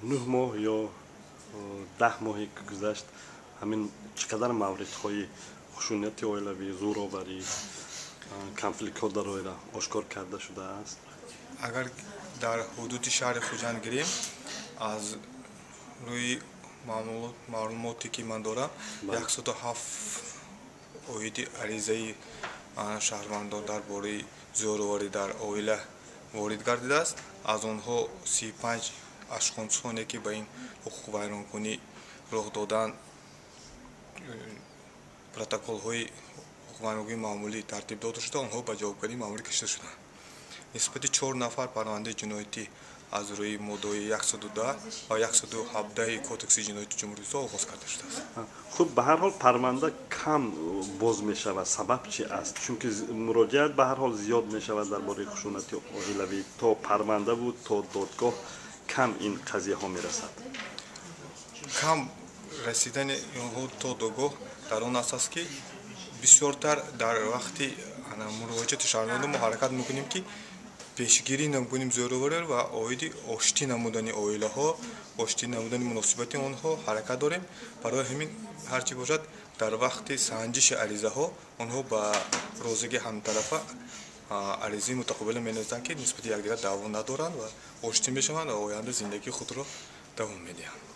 9 моҳ ё 10 моҳе ки гузашт, ҳамин чӣ қадар мавридҳои хушунати оилавӣ, зӯроварӣ, конфликтҳо дар оила ошкор карда шудааст? Агар дар ҳудуди шаҳри Хуҷанд гирем, аз рӯи маълумоте ки ман дорам, 107 оиди аризаи шаҳрвандон дар бораи зӯроварӣ дар оила ворид гардидааст. Аз онҳо 35 ашхосоне ки ба ин ҳуқуқвайронкунӣ роҳ доданд, протоколҳои ҳуқуқвайронкунии маъмулӣ тартиб дода шуда, онҳо ба ҷавобгарии маъмулӣ кашида шуданд. Нисбати 4 нафар парвандаи ҷиноятӣ аз рӯи моддаҳои 110 ва 117 Кодекси ҷиноятии Ҷумҳурии Тоҷикистон оғоз карда шудааст. Хуб, ба ҳар ҳол парванда кам боз мешавад. Сабаб чи аст? Чунки муроҷиат ба ҳар ҳол зиёд мешавад дар бораи хушунати оилавӣ, то парвандаву то додгоҳ кам ин қазияҳо мерасад. Кам расидани онҳо то додгоҳ дар он аст, ки бисёртар дар вақти муроҷиати шаҳрвандон мо ҳаракат мекунем, ки пешгирӣ намекунем зӯровариро ва оиди оштӣ намудани оилаҳо, оштӣ намудани муносибати онҳо ҳаракат дорем. Барои ҳамин ҳарчи бошад, дар вақти санҷиши аризаҳо онҳо ба розигии ҳамтарафа аризаи мутақобила менависанд, ки нисбати якдигар даъво надоранд ва оштӣ мешаванд ва оянда зиндагии худро давом медиҳанд.